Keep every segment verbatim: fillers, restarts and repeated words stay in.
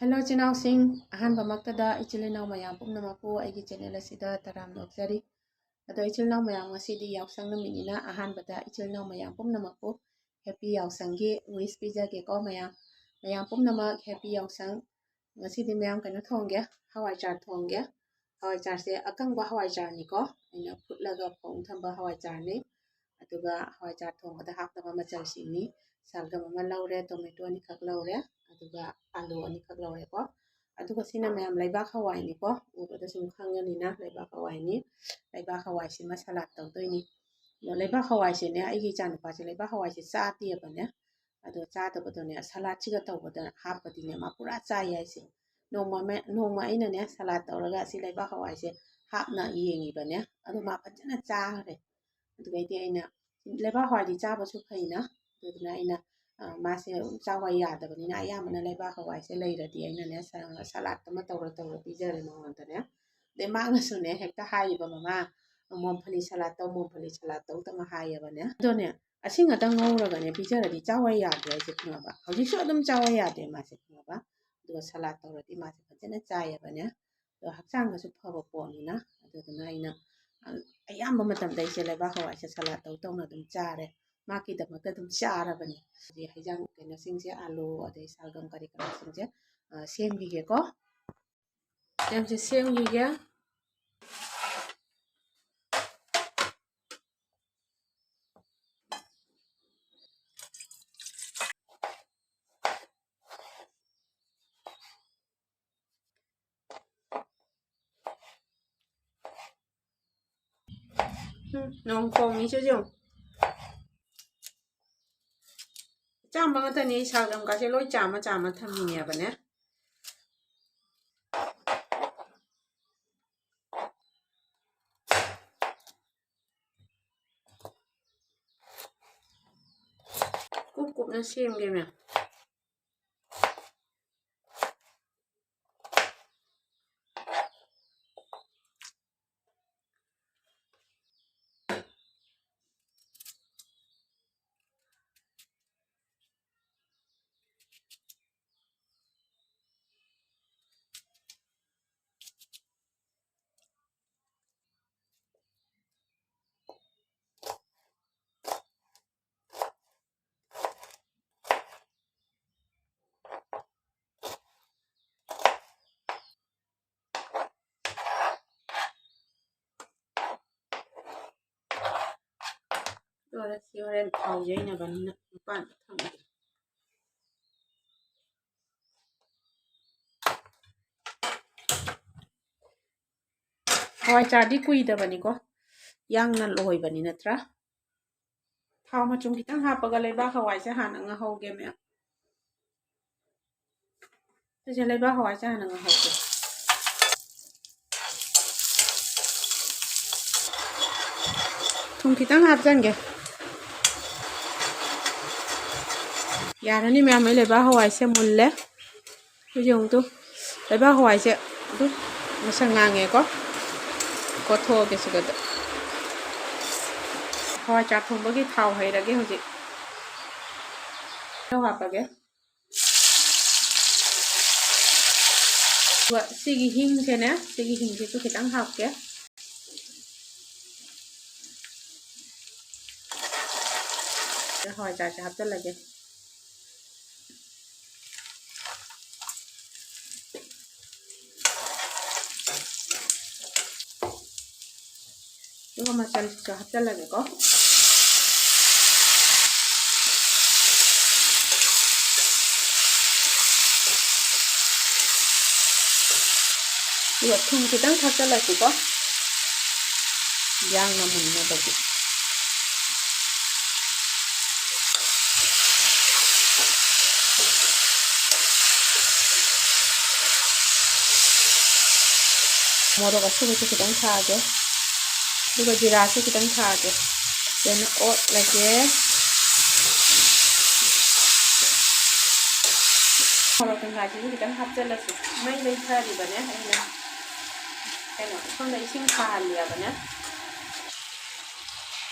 Hello ꯏꯆꯤꯜ ꯏꯅꯥꯎꯁꯤꯡ, ꯑꯍꯥꯟꯕꯃꯛꯇꯗ ꯏꯆꯤꯜ ꯏꯅꯥꯎ ꯃꯌꯥꯝ ꯄꯨꯝꯅꯃꯛꯄꯨ ꯑꯩꯒꯤ ꯆꯦꯅꯦꯜ ꯑꯁꯤꯗ ꯇꯔꯥꯝꯅ ꯑꯣꯛꯆꯔꯤ꯫ ꯑꯗꯣ ꯏꯆꯤꯜ ꯏꯅꯥꯎ ꯃꯌꯥꯝ, ꯉꯁꯤꯗꯤ ꯌꯥꯎꯁꯪ ꯅꯨꯃꯤꯠꯅꯤꯅ ꯑꯍꯥꯟꯕꯗ ꯏꯆꯤꯜ ꯏꯅꯥꯎ ꯃꯌꯥꯝ ꯄꯨꯝꯅꯃꯛꯄꯨ ꯍꯦꯄꯤ ꯌꯥꯎꯁꯪꯒꯤ ꯋꯤꯁ ꯄꯤꯖꯒꯦꯀꯣ ꯃꯌꯥꯝ꯫ ꯃꯌꯥꯝ ꯄꯨꯝꯅꯃꯛ ꯍꯦꯄꯤ ꯌꯥꯎꯁꯪ꯫ ꯉꯁꯤꯗꯤ ꯃꯌꯥꯝ ꯀꯩꯅꯣ ꯊꯣꯡꯒꯦ, ꯍꯋꯥꯏꯖꯥꯔ ꯊꯣꯡꯒꯦ꯫ ꯍꯋꯥꯏꯖꯥꯔꯁꯦ ꯑꯀꯪꯕ ꯍꯋꯥꯏꯖꯥꯔꯅꯤꯀꯣ, ꯑꯩꯅ ꯐꯨꯠꯂꯒ ꯐꯧ ꯊꯝꯕ ꯍꯋꯥꯏꯖꯥꯔꯅꯤ꯫ ꯑꯗꯨꯒ ꯍꯋꯥꯏꯖꯥꯔ ꯊꯣꯡꯕꯗ ꯍꯥꯞꯅꯕ ꯃꯆꯜꯁꯤꯡꯅꯤ: ꯁꯜꯒꯝ ꯑꯃ ꯂꯧꯔꯦ, ꯇꯣꯃꯦꯇꯣ ꯑꯅꯤꯈꯛ ꯂꯧꯔꯦ, ꯑꯗꯨꯒ ꯑꯥꯂꯨ ꯑꯅꯤꯈꯛ ꯂꯧꯔꯦꯀꯣ꯫ ꯑꯗꯨꯒ ꯁꯤꯅ ꯃꯌꯥꯝ ꯂꯩꯕꯥꯛ ꯍꯋꯥꯏꯅꯤꯀꯣ, ꯎꯕꯗ ꯁꯨꯝ ꯈꯪꯉꯅꯤꯅ ꯂꯩꯕꯥꯛ ꯍꯋꯥꯏꯅꯤ꯫ ꯂꯩꯕꯥꯛ ꯍꯋꯥꯏꯁꯤꯃ ꯁꯂꯥꯠ ꯇꯧꯗꯣꯏꯅꯤ꯫ ꯑꯗꯣ ꯂꯩꯕꯥꯛ ꯍꯋꯥꯏꯁꯦꯅꯦ, ꯑꯩꯒꯤ ꯏꯆꯥꯅꯨꯄꯥꯁꯦ ꯂꯩꯕꯥꯛ ꯍꯋꯥꯏꯁꯦ ꯆꯥꯗꯦꯕꯅꯦ꯫ ꯑꯗꯣ ꯆꯥꯗꯕꯗꯣꯅꯦ, ꯁꯂꯥꯠꯁꯤꯒ ꯇꯧꯕꯗ ꯍꯥꯞꯄꯗꯤꯅꯦ, ꯃꯥ ꯄꯨꯔꯥ ꯆꯥꯏ ꯍꯥꯏꯁꯦ꯫ ꯅꯣꯡꯃ ꯑꯃ, ꯅꯣꯡꯃ ꯑꯩꯅꯅꯦ ꯁꯂꯥꯠ ꯇꯧꯔꯒ ꯑꯁꯤ ꯂꯩꯕꯥꯛ ꯍꯋꯥꯏꯁꯦ ꯍꯥꯞꯅ ꯌꯦꯡꯉꯤꯕꯅꯦ꯫ ꯑꯗꯣ ꯃꯥ ꯐꯖꯅ ꯆꯥꯈ꯭ꯔꯦ꯫ ꯑꯗꯨꯗꯩꯗꯤ ꯑꯩꯅ, ꯂꯩꯕꯥꯛ ꯍꯋꯥꯏꯗꯤ ꯆꯥꯕꯁꯨ ꯐꯩꯅ, ꯑꯗꯨꯗꯨꯅ ꯑꯩꯅ, ꯑ, ꯃꯥꯁꯦ ꯆꯥꯎ ꯍꯥꯏ ꯌꯥꯗꯕꯅꯤꯅ, ꯑꯌꯥꯝꯕꯅ ꯂꯩꯕꯥꯛ ꯍꯋꯥꯏꯁꯦ ꯂꯩꯔꯗꯤ ꯑꯩꯅꯅꯦ ꯁ-, ꯁꯂꯥꯠ ꯑꯃ ꯇꯧꯔ ꯇꯧꯔ ꯄꯤꯖꯔꯦ ꯃꯉꯣꯟꯗꯅꯦ꯫ ꯑꯗꯩ ꯃꯥꯅꯁꯨꯅꯦ ꯍꯦꯛꯇ ꯍꯥꯏꯔꯤꯕ, "ꯃꯃꯥ, ꯃꯣꯝꯐꯂꯤ ꯁꯂꯥꯠ ꯇꯧ, ꯃꯣꯝꯐꯂꯤ ꯁꯂꯥꯠ ꯇꯧ"ꯇꯪ ꯍꯥꯏꯌꯦꯕꯅꯦ꯫ ꯑꯗꯣꯅꯦ, ꯑꯁꯤ ꯉꯥꯛꯇꯪ ꯉꯧꯔꯒꯅꯦ ꯄꯤꯖꯔꯗꯤ ꯆꯥꯎ ꯍꯥꯏ ꯌꯥꯗꯦ ꯍꯥꯏꯁꯦ, ꯈꯪꯉꯕ? ꯍꯧꯖꯤꯛꯁꯨ ꯑꯗꯨꯝ ꯆꯥꯎ ꯍꯥꯏ ꯌꯥꯗꯦ ꯃꯥꯁꯦ, ꯈꯪꯉꯕ? ꯑꯗꯨꯒ ꯁꯂꯥꯠ ꯇꯧꯔꯗꯤ ꯃꯥꯁꯦ ꯐꯖꯅ ꯆꯥꯏꯌꯦꯕꯅꯦ꯫ ꯑꯗꯣ ꯍꯛꯆꯥꯡꯗꯁꯨ ꯐꯕ ꯄꯣꯠꯅꯤꯅ, ꯑꯗꯨꯗꯨꯅ ꯑꯩꯅ, ꯑ, ꯑꯌꯥꯝꯕ ꯃꯇꯝꯗ ꯑꯩꯁꯦ ꯂꯩꯕꯥꯛ ꯍꯋꯥꯏꯁꯦ ꯁꯂꯥꯠ ꯇꯧ ꯇꯧꯅ ꯑꯗꯨꯝ ꯆꯥꯔꯦ꯫ ꯃꯥꯒꯤꯗꯃꯛꯇ ꯑꯗꯨꯝ ꯆꯥꯔꯕꯅꯤ꯫ ꯍꯧꯖꯤꯛ ꯍꯩꯖꯥꯡ ꯀꯩꯅꯣꯁꯤꯡꯁꯦ, ꯑꯥꯂꯨ ꯑꯗꯩ ꯁꯜꯒꯝ ꯀꯔꯤ ꯀꯔꯥꯁꯤꯡꯁꯦ, ꯑ, ꯁꯦꯝꯈꯤꯒꯦꯀꯣ꯫ ꯁꯦꯝꯁꯦ ꯁꯦꯝꯈꯤꯒꯦ꯫ ꯎꯝ, ꯅꯣꯡ ꯈꯣꯡꯉꯤꯁꯨ ꯌꯦꯡꯉꯨ꯫ ꯑꯆꯥꯝꯕ ꯉꯥꯛꯇꯅꯤ, ꯁꯥꯒꯝꯒꯥꯁꯦ ꯂꯣꯏ ꯆꯥꯝꯃ ꯆꯥꯝꯃ ꯊꯝꯃꯤꯅꯦꯕꯅꯦ꯫ ꯀꯨꯞ ꯀꯨꯞꯅ ꯁꯦꯝꯒꯦ ꯃꯌꯥꯝ꯫ ꯍꯣꯔꯦꯟ ꯁꯤ ꯍꯣꯔꯦꯟ ꯊꯥꯎ ꯌꯩꯅꯕꯅꯤꯅ ꯃꯄꯥꯟꯗ ꯊꯝꯃꯒꯦ꯫ ꯍꯋꯥꯏ ꯆꯥꯔꯗꯤ ꯀꯨꯏꯗꯕꯅꯤꯀꯣ, ꯌꯥꯡꯅ ꯂꯣꯏꯕꯅꯤ ꯅꯠꯇ꯭ꯔꯥ? ꯊꯥꯎ ꯃꯆꯨꯝ ꯈꯤꯇꯪ ꯍꯥꯞꯄꯒ ꯂꯩꯕꯥꯛ ꯍꯋꯥꯏꯁꯦ ꯍꯥꯟꯅ ꯉꯧꯍꯧꯒꯦ, ꯃꯌꯥꯝ꯫ ꯁꯤꯁꯦ ꯂꯩꯕꯥꯛ ꯍꯋꯥꯏꯁꯦ ꯍꯥꯟꯅ ꯉꯧꯍꯧꯒꯦ꯫ ꯊꯨꯝ ꯈꯤꯇꯪ ꯍꯥꯞꯆꯟꯒꯦ꯫ ꯌꯥꯔꯅꯤ, ꯃꯌꯥꯝ, ꯑꯩ ꯂꯩꯕꯥꯛ ꯍꯋꯥꯏꯁꯦ ꯃꯨꯜꯂꯦ꯫ ꯍꯧꯖꯤꯛ ꯑꯃꯨꯛꯇꯨ ꯂꯩꯕꯥꯛ ꯍꯋꯥꯏꯁꯦ ꯑꯗꯨꯝ ꯃꯁꯛ ꯉꯥꯡꯉꯦꯀꯣ꯫ ꯀꯣꯠꯊꯣꯛꯑꯒꯦ ꯁꯤꯒꯗ꯫ ꯍꯋꯥꯏ ꯆꯥꯛ ꯊꯣꯡꯕꯒꯤ ꯊꯥꯎ ꯍꯩꯔꯒꯦ ꯍꯧꯖꯤꯛ꯫ ꯇꯤꯜꯍꯧ ꯍꯥꯞꯄꯒꯦ꯫ ꯑꯗꯨꯒ ꯁꯤꯒꯤ ꯍꯤꯡꯁꯦꯅꯦ, ꯁꯤꯒꯤ ꯍꯤꯡꯁꯤꯁꯨ ꯈꯤꯇꯪ ꯍꯥꯞꯀꯦ꯫ ꯍꯋꯥꯏꯖꯥꯔꯁꯦ ꯍꯥꯞꯆꯜꯂꯒꯦ꯫ ꯑꯗꯨꯒ ꯃꯆꯜꯁꯤꯁꯨ ꯍꯥꯞꯆꯜꯂꯒꯦꯀꯣ꯫ ꯑꯗꯨꯒ ꯊꯨꯝ ꯈꯤꯇꯪ ꯊꯥꯛꯆꯜꯂꯁꯤꯀꯣ, ꯌꯥꯡꯅ ꯃꯨꯟꯅꯕꯒꯤ꯫ ꯃꯣꯔꯣꯛ ꯑꯁꯨꯕꯁꯨ ꯈꯤꯇꯪ ꯊꯥꯛꯑꯒꯦ, ꯑꯗꯨꯒ ꯖꯤꯔꯥꯁꯨ ꯈꯤꯇꯪ ꯊꯥꯛꯑꯒꯦ꯫ ꯐꯖꯅ ꯑꯣꯠꯂꯒꯦ꯫ ꯃꯣꯔꯣꯛ ꯀꯩꯀꯥꯁꯤꯁꯨ ꯈꯤꯇꯪ ꯍꯥꯞꯆꯜꯂꯁꯤ꯫ ꯃꯩ ꯂꯩꯊꯔꯤꯕꯅꯦ ꯑꯩꯅ, ꯀꯩꯅꯣ, ꯁꯣꯝꯗ ꯏꯁꯤꯡ ꯁꯥꯍꯜꯂꯤꯕꯅꯦ꯫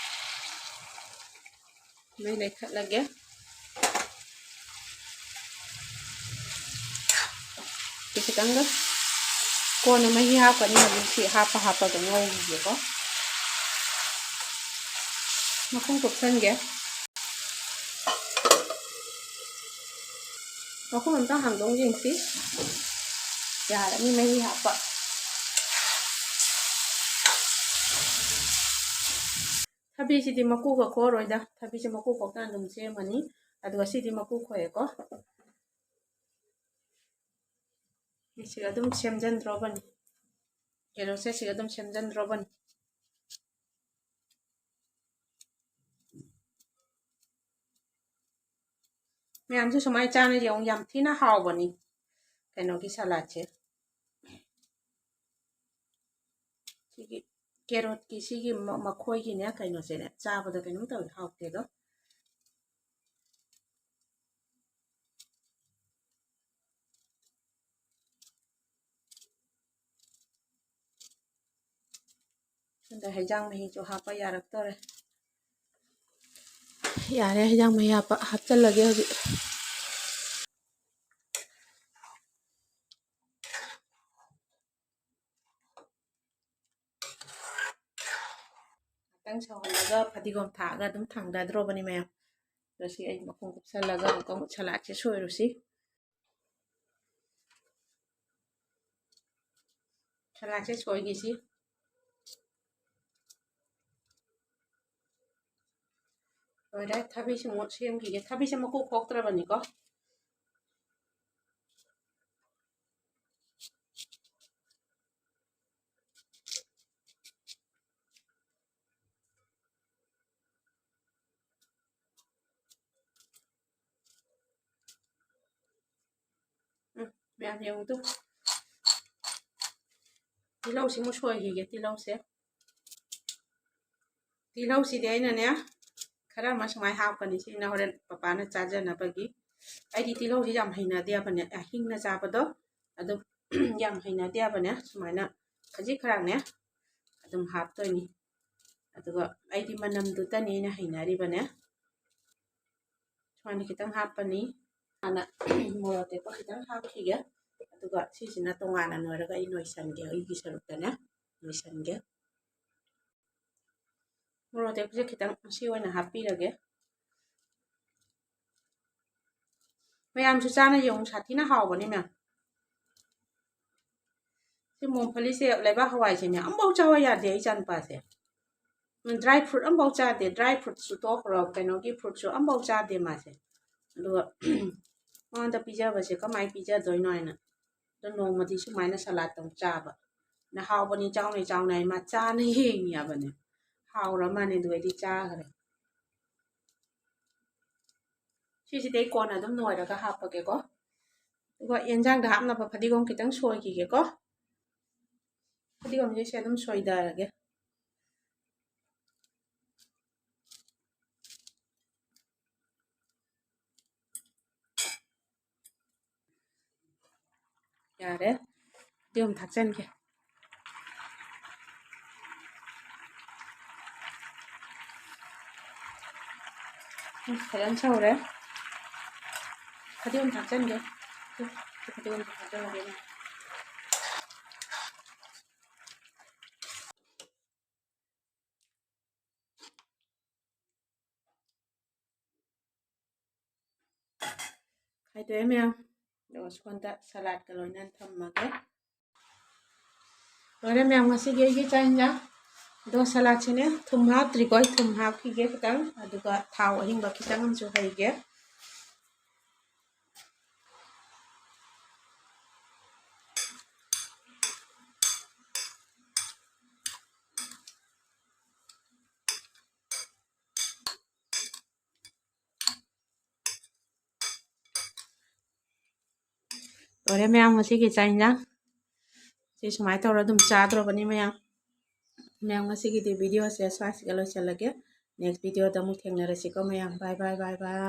ꯃꯩ ꯂꯩꯈꯠꯂꯒꯦ꯫ ꯁꯤ ꯈꯤꯇꯪꯒ ꯀꯣꯟꯅ ꯃꯍꯤ ꯍꯥꯞꯀꯅꯤ, ꯍꯧꯖꯤꯛ ꯁꯤ ꯍꯥꯞꯄ ꯍꯥꯞꯄꯒ ꯉꯧꯈꯤꯒꯦꯀꯣ꯫ ꯃꯈꯨꯝ ꯀꯨꯞꯁꯟꯒꯦ꯫ ꯃꯈꯨꯝ ꯑꯝꯇ ꯍꯥꯡꯗꯣꯛ ꯌꯦꯡꯁꯤ꯫ ꯌꯥꯔꯅꯤ ꯃꯍꯤ ꯍꯥꯞꯄ꯫ ꯊꯕꯤꯁꯤꯗꯤ ꯃꯀꯨꯒ ꯈꯣꯛꯑꯔꯣꯏꯗ, ꯊꯕꯤꯁꯦ ꯃꯀꯨ ꯈꯣꯛꯇꯅ ꯑꯗꯨꯝ ꯁꯦꯝꯃꯅꯤ꯫ ꯑꯗꯨꯒ ꯁꯤꯗꯤ ꯃꯀꯨ ꯈꯣꯛꯑꯦꯀꯣ꯫ ꯁꯤꯒ ꯑꯗꯨꯝ ꯁꯦꯝꯖꯟꯗ꯭ꯔꯣꯕꯅꯤ꯫ ꯀꯦꯔꯣꯠꯁꯦ ꯁꯤꯒ ꯑꯗꯨꯝ ꯁꯦꯝꯖꯟꯗ꯭ꯔꯣꯕꯅꯤ꯫ ꯃꯌꯥꯝꯁꯨ ꯁꯨꯃꯥꯏꯅ ꯆꯥꯅ ꯌꯦꯡꯉꯨ, ꯌꯥꯝ ꯊꯤꯅ ꯍꯥꯎꯕꯅꯤ ꯀꯩꯅꯣꯒꯤ ꯁꯂꯥꯠꯁꯦ꯫ ꯁꯤꯒꯤ ꯀꯦꯔꯣꯠꯀꯤ ꯁꯤꯒꯤ ꯃ-, ꯃꯈꯣꯏꯒꯤꯅꯦ ꯀꯩꯅꯣꯁꯦꯅꯦ, ꯆꯥꯕꯗ ꯀꯩꯅꯣꯝ ꯇꯧꯋꯤ, ꯍꯥꯎꯇꯦ ꯑꯗꯣ꯫ ꯑꯗ ꯍꯩꯖꯥꯡ ꯃꯍꯤꯁꯨ ꯍꯥꯞꯄ ꯌꯥꯔꯛꯇꯣꯔꯦ꯫ ꯌꯥꯔꯦ, ꯍꯩꯖꯥꯡ ꯃꯍꯤ ꯍꯥꯞꯄ, ꯍꯥꯞꯆꯜꯂꯒꯦ ꯍꯧꯖꯤꯛ꯫ ꯉꯥꯛꯇꯪ ꯁꯧꯍꯜꯂꯒ ꯐꯗꯤꯒꯣꯝ ꯊꯥꯛꯑꯒ ꯑꯗꯨꯝ ꯊꯥꯡꯗꯗ꯭ꯔꯣꯕꯅꯤ ꯃꯌꯥꯝ꯫ ꯑꯗꯣ ꯁꯤ ꯑꯩ ꯃꯈꯨꯝ ꯀꯨꯞꯁꯜꯂꯒ ꯑꯃꯨꯛꯀ ꯑꯃꯨꯛ ꯁꯂꯥꯠꯁꯦ ꯁꯣꯏꯔꯨꯁꯤ꯫ ꯁꯂꯥꯠꯁꯦ ꯁꯣꯏꯒꯤꯁꯤ꯫ ꯂꯣꯏꯔꯦ, ꯊꯕꯤꯁꯦ ꯑꯃꯨꯛ ꯁꯦꯝꯈꯤꯒꯦ꯫ ꯊꯕꯤꯁꯦ ꯃꯀꯨ ꯈꯣꯛꯇ꯭ꯔꯕꯅꯤꯀꯣ꯫ ꯎꯝ, ꯃꯌꯥꯝ ꯌꯦꯡꯉꯨ ꯇꯨ꯫ ꯇꯤꯜꯍꯧꯁꯤꯃꯨꯛ ꯁꯣꯏꯈꯤꯒꯦ, ꯇꯤꯜꯍꯧꯁꯦ꯫ ꯇꯤꯜꯍꯧꯁꯤꯗꯤ ꯑꯩꯅꯅꯦ, ꯈꯔ ꯑꯃ ꯁꯨꯃꯥꯏꯅ ꯍꯥꯞꯀꯅꯤ꯫ ꯁꯤꯅ ꯍꯣꯔꯦꯟ ꯄꯄꯥꯅ ꯆꯥꯖꯅꯕꯒꯤ꯫ ꯑꯩꯗꯤ ꯇꯤꯜꯍꯧꯁꯤ ꯌꯥꯝ ꯍꯩꯅꯗꯦꯕꯅꯦ, ꯑ, ꯍꯤꯡꯅ ꯆꯥꯕꯗꯣ ꯑꯗꯨ ꯌꯥꯝ ꯍꯩꯅꯗꯦꯕꯅꯦ꯫ ꯁꯨꯃꯥꯏꯅ ꯈꯖꯤꯛ ꯈꯔꯥꯛꯅꯦ ꯑꯗꯨꯝ ꯍꯥꯞꯇꯣꯏꯅꯤ꯫ ꯑꯗꯨꯒ ꯑꯩꯗꯤ ꯃꯅꯝꯗꯨꯇꯅꯤ ꯑꯩꯅ ꯍꯩꯅꯔꯤꯕꯅꯦ꯫ ꯁꯨꯃꯥꯏꯅ ꯈꯤꯇꯪ ꯍꯥꯞꯄꯅꯤ꯫ ꯍꯥꯟꯅ ꯃꯣꯔꯣꯛ ꯑꯇꯦꯛꯄ ꯈꯤꯇꯪ ꯍꯥꯞꯈꯤꯒꯦ꯫ ꯑꯗꯨꯒ ꯁꯤꯁꯤꯅ ꯇꯣꯉꯥꯟꯅ ꯅꯣꯏꯔꯒ ꯑꯩ ꯅꯣꯏꯁꯟꯒꯦ, ꯑꯩꯒꯤ ꯁꯔꯨꯛꯇꯅꯦ ꯅꯣꯏꯁꯟꯒꯦ꯫ ꯃꯣꯔꯣꯛ ꯑꯇꯦꯛꯄꯁꯦ ꯈꯤꯇꯪ ꯁꯤ ꯑꯣꯏꯅ ꯍꯥꯞꯄꯤꯔꯒꯦ꯫ ꯃꯌꯥꯝꯁꯨ ꯆꯥꯅ ꯌꯦꯡꯉꯨ, ꯁꯥꯊꯤꯅ ꯍꯥꯎꯕꯅꯤ ꯃꯌꯥꯝ꯫ ꯁꯤ ꯃꯣꯡꯐꯂꯤꯁꯦ, ꯂꯩꯕꯥꯛ ꯍꯋꯥꯏꯁꯦꯅꯦ, ꯑꯝꯐꯥꯎ ꯆꯥꯎ ꯌꯥꯗꯦ ꯑꯩ ꯏꯆꯥꯅꯨꯄꯥꯁꯦ꯫ ꯗ꯭ꯔꯥꯏ ꯐ꯭ꯔꯨꯠ ꯑꯃꯐꯥꯎ ꯆꯥꯗꯦ꯫ ꯗ꯭ꯔꯥꯏ ꯐ꯭ꯔꯨꯠꯁꯨ ꯇꯣꯛꯈ꯭ꯔꯣ, ꯀꯩꯅꯣꯒꯤ ꯐ꯭ꯔꯨꯠꯁꯨ ꯑꯃꯐꯥꯎ ꯆꯥꯗꯦ ꯃꯥꯁꯦ꯫ ꯑꯗꯨꯒ ꯃꯉꯣꯟꯗ ꯄꯤꯖꯕꯁꯦ ꯀꯃꯥꯏꯅ ꯄꯤꯖꯗꯣꯏꯅꯣ ꯍꯥꯏꯅ ꯑꯗꯣ ꯅꯣꯡꯃꯗꯤ ꯁꯨꯃꯥꯏꯅ ꯁꯂꯥꯠꯇꯪ ꯆꯥꯕ꯫ ꯅ ꯍꯥꯎꯕꯅꯤ, ꯆꯥꯎꯅ ꯆꯥꯎꯅ ꯍꯥꯏ ꯃꯥ ꯆꯥꯅ ꯌꯦꯡꯉꯤ ꯍꯥꯏꯕꯅꯦ꯫ ꯍꯥꯎꯔ ꯃꯥꯅꯦ, ꯑꯗꯨꯒꯩꯗꯤ ꯆꯥꯈ꯭ꯔꯦ꯫ ꯁꯤꯁꯤꯗꯤ ꯑꯩ ꯀꯣꯟꯅ ꯑꯗꯨꯝ ꯅꯣꯏꯔꯒ ꯍꯥꯞꯄꯒꯦꯀꯣ꯫ ꯑꯗꯨꯒ ꯌꯦꯟꯖꯥꯡꯗ ꯍꯥꯞꯅꯕ ꯐꯗꯤꯒꯣꯝ ꯈꯤꯇꯪ ꯁꯣꯏꯈꯤꯒꯦꯀꯣ꯫ ꯐꯗꯤꯒꯣꯝꯁꯦ ꯁꯤ ꯑꯗꯨꯝ ꯁꯣꯏꯊꯔꯒꯦ꯫ ꯌꯥꯔꯦ꯫ ꯑꯗꯨ ꯑꯃꯨꯛ ꯊꯥꯛꯆꯟꯒꯦ꯫ ꯎꯝ, ꯐꯖꯅ ꯁꯧꯔꯦ꯫ ꯐꯗꯤꯒꯣꯝ ꯊꯥꯛꯆꯟꯒꯦ꯫ ꯐꯗꯤꯒꯣꯝ ꯊꯥꯛꯆꯜꯂꯒꯦ꯫ ꯈꯥꯏꯗꯣꯛꯑꯦ ꯃꯌꯥꯝ꯫ ꯑꯗꯨꯒ ꯁꯣꯝꯗ ꯁꯂꯥꯠꯀ ꯂꯣꯏꯅꯅ ꯊꯝꯃꯒꯦ꯫ ꯂꯣꯏꯔꯦ ꯃꯌꯥꯝ, ꯉꯁꯤꯒꯤ ꯑꯩꯒꯤ ꯆꯥꯛ ꯏꯟꯖꯥꯡ꯫ ꯑꯗꯣ ꯁꯂꯥꯠꯁꯤꯅꯦ, ꯊꯨꯝ ꯍꯥꯞꯇ꯭ꯔꯤꯀꯣ, ꯑꯩ ꯊꯨꯝ ꯍꯥꯞꯈꯤꯒꯦ ꯈꯤꯇꯪ, ꯑꯗꯨꯒ ꯊꯥꯎ ꯑꯍꯤꯡꯕ ꯈꯤꯇꯪ ꯑꯃꯁꯨ ꯍꯩꯒꯦ꯫ ꯂꯣꯏꯔꯦ ꯃꯌꯥꯝ, ꯉꯁꯤꯒꯤ ꯆꯥꯛ ꯏꯟꯖꯥꯡ꯫ ꯁꯤ ꯁꯨꯃꯥꯏꯅ ꯇꯧꯔ ꯑꯗꯨꯝ ꯆꯥꯗ꯭ꯔꯣꯕꯅꯤ ꯃꯌꯥꯝ꯫ ꯃꯌꯥꯝ, ꯉꯁꯤꯒꯤꯗꯤ video ꯁꯦ ꯁ꯭ꯋꯥꯏꯁꯤꯒ ꯂꯣꯏꯁꯤꯜꯂꯒꯦ꯫ Next video ꯗ ꯑꯃꯨꯛ ꯊꯦꯡꯅꯔꯁꯤꯀꯣ ꯃꯌꯥꯝ꯫ Bye, bye, bye, bye꯫